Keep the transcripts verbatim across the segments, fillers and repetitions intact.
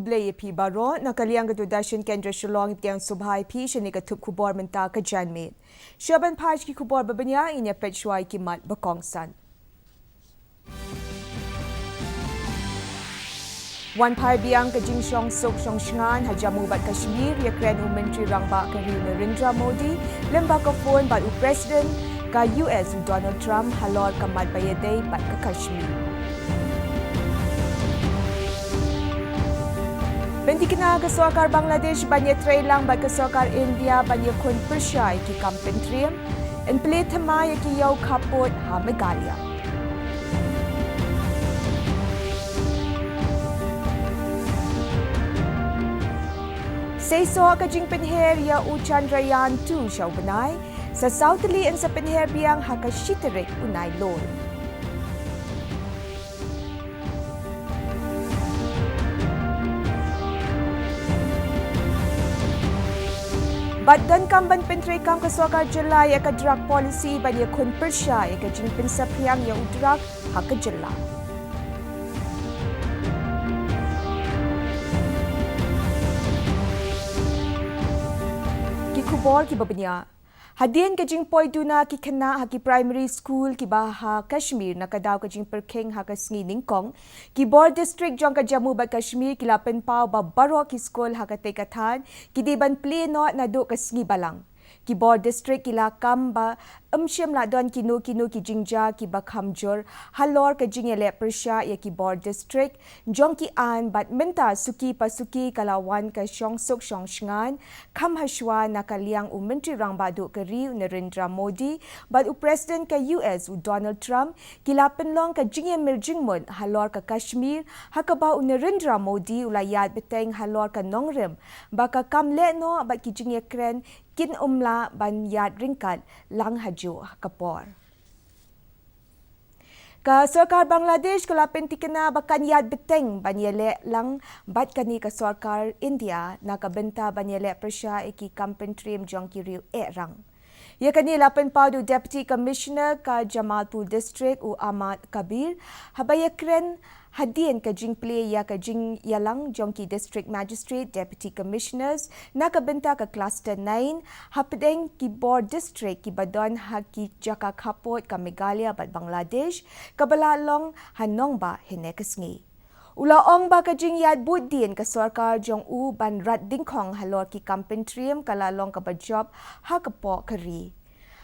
Khublei ïa phi baroh, na ka liang ka Doordarshan Kendra Shillong, ïa phi ïa sngewbha ïa phi shane ka tup khubor mynta ka janmiet. Shuwa ban phai sha ki khubor ba bniah, ngin ïa peit shuwa ïa ki mat ba kongsan. Wan phai biang ka jingshong suk shong shngain ha Jammu bad Kashmir, ïakren u Myntri Rangbah ka ri u Narendra Modi, lyngba ka phone bad u President ka U S u Donald Trump, halor ka mat ba ïadei bad ka Kashmir. Pynthikna ka sorkar Bangladesh ban ïatrei lang bad ka sorkar India ban ïakhun pyrshah ïa ki kam pyntriem, yn plie thymmai ïa ki ïew khappud ha Meghalaya. Seisoh ka jingpynher ïa u Chandrayaan two sha u bnai, sa saw tylli yn sa pynher biang ha ka shi tarik u Nailur. Bad donkam ban pyntreikam ka sorkar jylla ïa ka drug policy ban ïakhun pyrshah ïa ka jingpynsaphriang ïa u drug ha ka jylla. Ki khubor kiba bniah. Hadien ka jingpoi duna ki khynnah ha ki primary school kiba ha Kashmir na ka daw ka jingpyrkhing ha ka sngi nyngkong, ki bor district jong ka Jammu bad Kashmir ki la pynpaw ba baroh ki skul ha katei ka thaiñ ki dei ban plie noh naduh ka sngi Balang. Ki bor district ki la kam ba ym shym la don kino kino ki jingjia kiba kham jur halor ka jingïaleh pyrshah ïa ki bor district jong ki aiñ, bad mynta suki pa suki ka la wan ka shong suk shong shngain, kham hashwa na ka liang u Myntri Rangbah duh ka ri u Narendra Modi bad u President ka U S u Donald Trump ki la pynlong ka jingïamir jingmut halor ka Kashmir, ha kaba u Narendra Modi u la ïaid bteng halor ka nongrim ba ka kam leh noh bad ki jingïakren kin ym lah ban ïaid ryngkat lang hajuh ha ka por. Ka sorkar Bangladesh ka la pynthikna ba kan ïaid bteng ban ïaleh lang bad kane ka sorkar India na ka bynta ban ïaleh pyrshah ïa ki kam pyntriem jong ki riew eh rang. Ïa kane la pynpaw da u Deputy Commissioner ka Jamalpur District u Ahmad Kabir, haba ïakren hadien ka jingplie ïa ka jingïalang jong ki District Magistrate, Deputy Commissioners na ka bynta ka Cluster nine, hapdeng ki bor district kiba don ha ki jaka khappud ka Meghalaya bad Bangladesh, kaba la long ha nongbah hynne ka sngi. U la ong ba ka jingïaid bud dien ka sorkar jong u ban rat dyngkhong halor ki kam pyntriem ka la long kaba jop ha ka poh ka ri.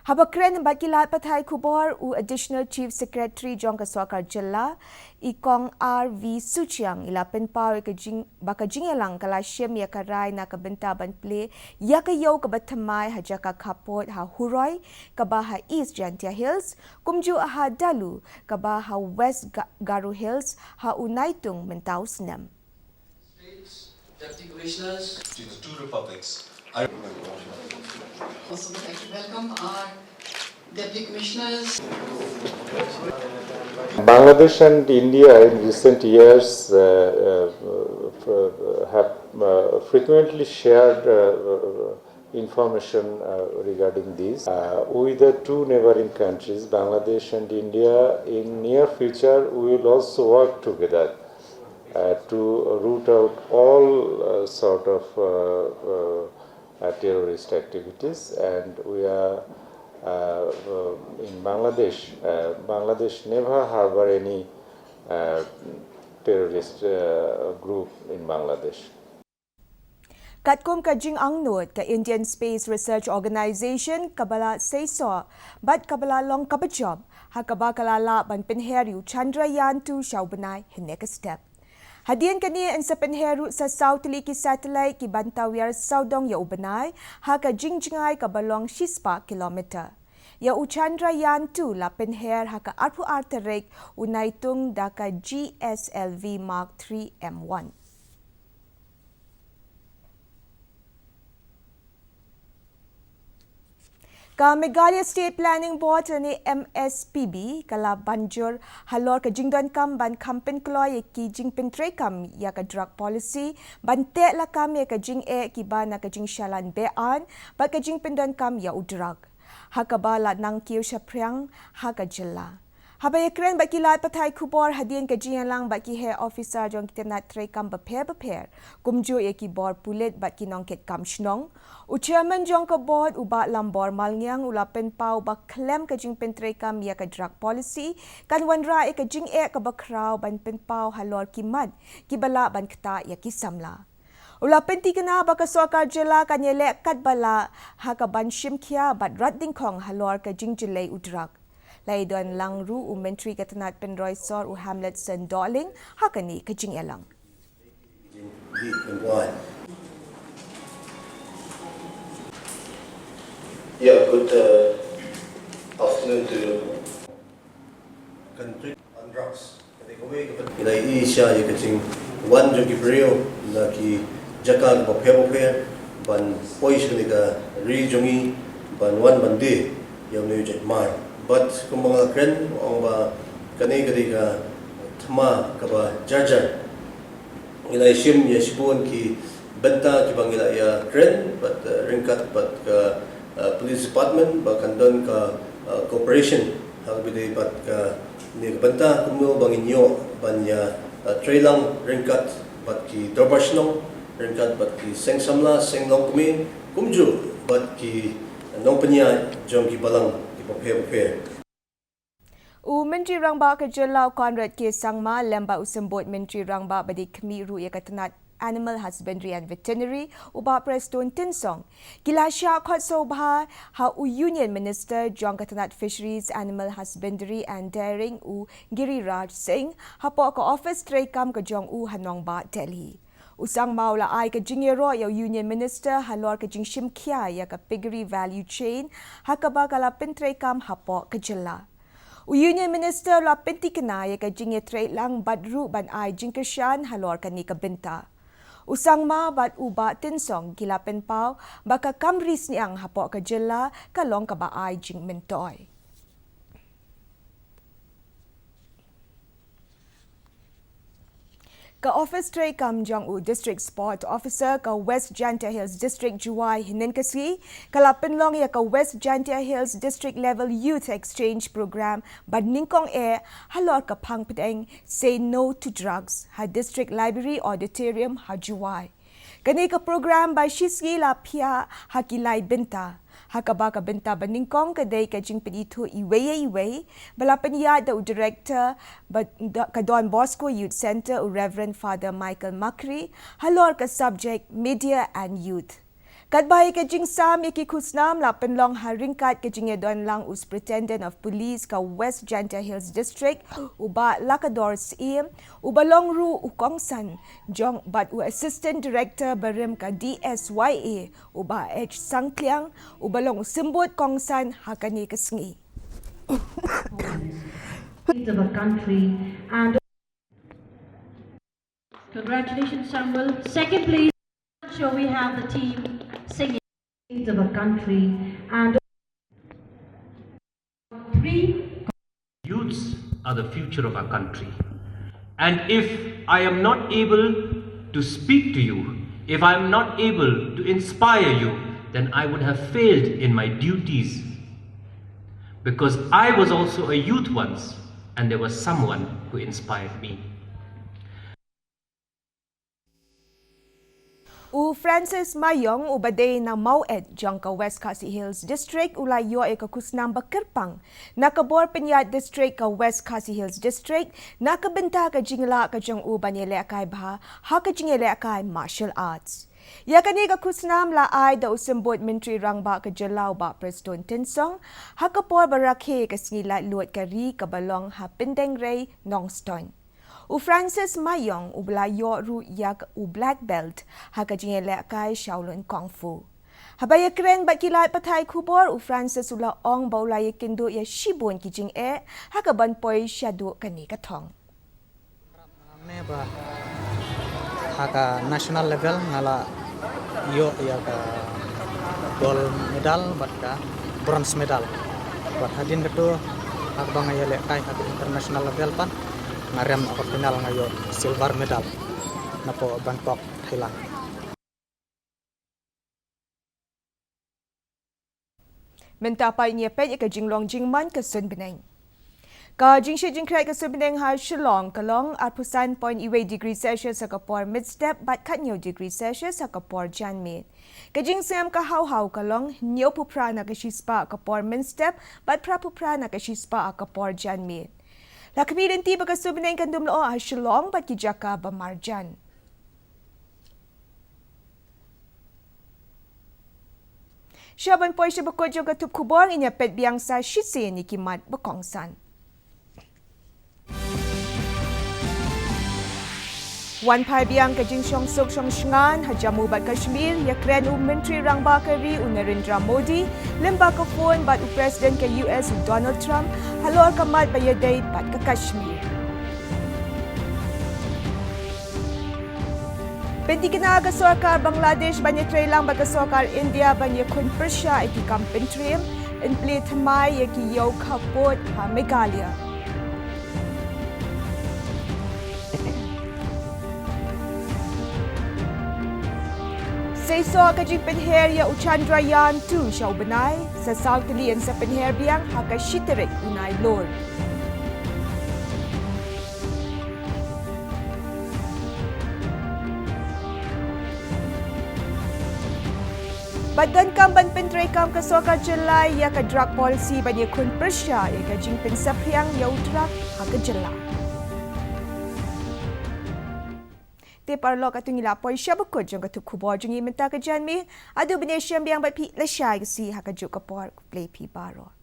Haba kren bad ki lad pathai khubor, u Additional Chief Secretary jong ka sorkar jylla, i Kong R V Suchiang, i la pynpaw ïa ka jing, ba ka jingïalang ka la shim ïa ka rai na ka bynta ban plie ïa ka ïew kaba thymmai ha jaka khappud ha Huroi, kaba ha East Jaintia Hills, kumjuh ha Dalu, kaba ha West Ga-, Garo Hills, ha u Naitung mynta u snem. Deputy Commissioners to the two republics. I also would like to welcome our Deputy Commissioners. Bangladesh and India in recent years, uh, uh, uh, have, uh, frequently shared, uh, uh, information, uh, regarding this. Uh, with the two neighboring countries, Bangladesh and India, in near future, we will also work together, uh, to root out all, uh, sort of, uh, uh, uh, terrorist activities. And we are, uh, uh, in Bangladesh, uh, Bangladesh never harbor any, uh, terrorist, uh, group in Bangladesh. Katkum ka jingangnud, ka Indian Space Research Organisation kaba la seisoh bad kaba la long kaba jop, ha kaba ka la lah ban pynher ïa u Chandrayaan two sha u bnai hynne ka step. Hadien kane yn sa pynher ruh sa saw tylli ki satellite ki ban tawiar sawdong ïa u bnai ha ka jingjngai kaba long shispah kilometer. Ïa u Chandrayaan two la pynher ha ka arphew ar tarik u Naitung da ka G S L V Mark three M one. Ka Meghalaya State Planning Board ne M S P B ka la ban jur halor ka jingdonkam ban kham pynkloi ïa ki jingpyntreikam ïa ka drug policy, ban teh lakam ïa ka jingeh kiba na ka jingshalan be-aiñ bad ka jingpyndonkam ïa u drug, ha kaba la nang kiew shaphriang ha ka jylla. Haba ïakren bad ki lad pathai khubor hadien ka jingïalang bad ki heh officer jong ki tnat treikam bapher bapher, kumjuh ïa ki bor pulit bad ki nongkitkam shnong, u chairman jong ka board, u Bah Lambor Malngiang, u la pynpaw ba khlem ka jingpyntreikam ïa ka drug policy kan wanrah ïa ka jingeh kaba khraw ban pynpaw halor ki mat kiba lah ban ktah ïa ki samla. U la pyntikna ba ka sorkar jylla kan ïaleh katba lah ha kaban shim khia bad rat dyngkhong halor ka jingjyllei u drug. La ïadon lang ruh u Myntri ka tnat pynroi sor, u Hamletson Dohling, ha kane ka jingïalang. Yeah, good uh, afternoon to you. Country on drugs. Ngi la ïohi sha ïa ka jingwan jong ki briew na ki jaka kiba pher bapher ban poi sha kane ka ri jong ngi ban wan ban die ïa une u jaitbynriew. Bad kumba nga la kren, nga ong ba kane ka dei ka thma kaba jar jar. Ngi la ïashim ïa shibun ki bynta kiba ngi la ïakren bad, eh, ryngkat bad ka, eh, police department ba kan don ka, eh, cooperation ha kaba ïadei bad kane ka bynta, kumno ba ngin ïoh ban ïa, eh, trei lang ryngkat bad ki dorbar shnong, ryngkat bad ki seng samla, seng longkmie, kumjuh bad ki nongpynïaid jong ki balang kiba pher bapher. U Myntri Rangbah ka jylla, u Conrad K Sangma, lem bad u Symbud Myntri Rangbah ba dei khmih ruh ïa ka tnat Animal Husbandry and Veterinary, u Bah Prestone Tynsong, ki la shah khot sngewbha ha u Union Minister jong ka tnat Fisheries, Animal Husbandry and Dairying, u Giriraj Singh, hapoh ka office treikam ka jong u ha nongbah Delhi. U Sangma u la ai ka jingïaroh ïa u Union Minister halor ka jingshim khia ïa ka piggery value chain, ha kaba ka la pyntreikam hapoh ka jylla. U Union Minister u la pyntikna ïa ka jingïatreilang bad ruh ban ai jingkyrshan halor kane ka bynta. U Sangma bad u Bah Tynsong ki la pynpaw ba ka kam ri sniang hapoh ka jylla ka long kaba ai jingmyntoi. Ka office treikam jong u District Sport Officer ka West Jaintia Hills District, Jowai, hynnin ka sngi ka la pynlong ïa ka West Jaintia Hills District Level Youth Exchange Program ba nyngkong eh halor ka phang pdeng Say No to Drugs ha District Library Auditorium ha Jowai. Kane ka program ba shi sngi la phiah ha ki lai bynta, ha kaba ka bynta ba nyngkong ka dei ka jingpynithuh iwei ïa iwei, ba la pynïaid da u Director ba, da, ka Don Bosco Youth Centre, u Reverend Father Michael Makri, halor ka subject Media and Youth. Katba ïa ka jingsam ïa ki khusnam la pynlong ha ryngkat ka jingïadon lang u Superintendent of Police ka West Jaintia Hills District, u Bah Lakador Syiem, uba long ruh u kongsan jong bad u Assistant Director barim ka D S Y A, u Bah H Sangtliang, uba long u symbud kongsan ha kane ka sngi. Of the country and congratulations, Samuel. Second place. Sure we have the team singing. Of the country and three. Youths are the future of our country. And if I am not able to speak to you, if I am not able to inspire you, then I would have failed in my duties. Because I was also a youth once, and there was someone who inspired me. U Francis Mayong, uba dei na Mawet jong ka West Khasi Hills District, u la ïoh ïa ka khusnam ba kyrpang na ka bor pynïaid district ka West Khasi Hills District na ka bynta ka jinglah ka jong u ban ïalehkai bha ha ka jingïalehkai martial arts. Ïa kane ka khusnam la ai da u symbud Myntri Rangbah ka jylla, u Bah Prestone Tynsong, ha ka por ba rakhe ka sngi laitluid ka ri kaba long ha Pyndengrei, Nongstoiñ. U Francis Mayong u la ïoh ruh ïa u black belt ha ka jingïalehkai Shaolin Kung Fu. Haba ïakren bad ki lad pathai khubor, u Francis u la ong ba u la ïakynduh ïa shibun ki jingeh ha kaban poi shaduh kane ka thong. Hangne ba ha ka national level nga la ïoh ïa ka gold medal bad ka bronze medal. Bad hadien kata, ha kaba nga ïalehkai ha ka international level pat, nga rem ha ka final, nga ïoh silver medal napoh Bangkok, Thailand. Mynta pat ngin ïa peit ïa ka jinglong jingman ka suiñ bneng. Ka jingshit jingkhriat ka suiñ bneng ha Shillong ka long arphew san point wei degree Celsius ha ka por mynstep bad khatñiew degree Celsius ha ka por janmiet. Ka jingsngem ka hawhaw ka long hynñiewphew phra na ka shispah ha ka por mynstep bad phraphew phra na ka shispah ha ka por janmiet. La khmih lynti ba ka suiñ bneng kan dum lyoh ha Shillong bad ki jaka ba marjan. Sha ban poi sha ba kut jong ka thup khubor, ngin ïa peit biang sa shisien ïa ki mat ba kongsan. Wan phai biang ka jingshong suk shong shngain ha Jammu bad Kashmir, ïa kren u Myntri Rangbah ka ri u Narendra Modi lyngba ka phone bad u President ka U S u Donald Trump halor ka mat ba ïadei bad ka Kashmir. Pynthikna ka sorkar Bangladesh ban ïatreilang bad ka sorkar India ban ïakhun pyrshah ïa ki kam pyntriem, yn plie thymmai ïa ki ïew khappud ha Meghalaya. Seisoh ka jingpynher ïa u Chandrayaan two sha u bnai, sa saw tylli yn sa pynher biang ha ka shi tarik u Nailur. Bad donkam ban pyntreikam ka sorkar jylla ïa ka drug policy ban ïakhun pyrshah ïa ka jingpynsaphriang ïa u drug ha ka jylla. Te paralok, katto ngi la poi sha ba kut jong ka thup khubor jong ngi mynta ka janmiet. Haduh ban ïashem biang bad phi, lashai, ka sngi ha kajuh ka por, khublei phi baroh.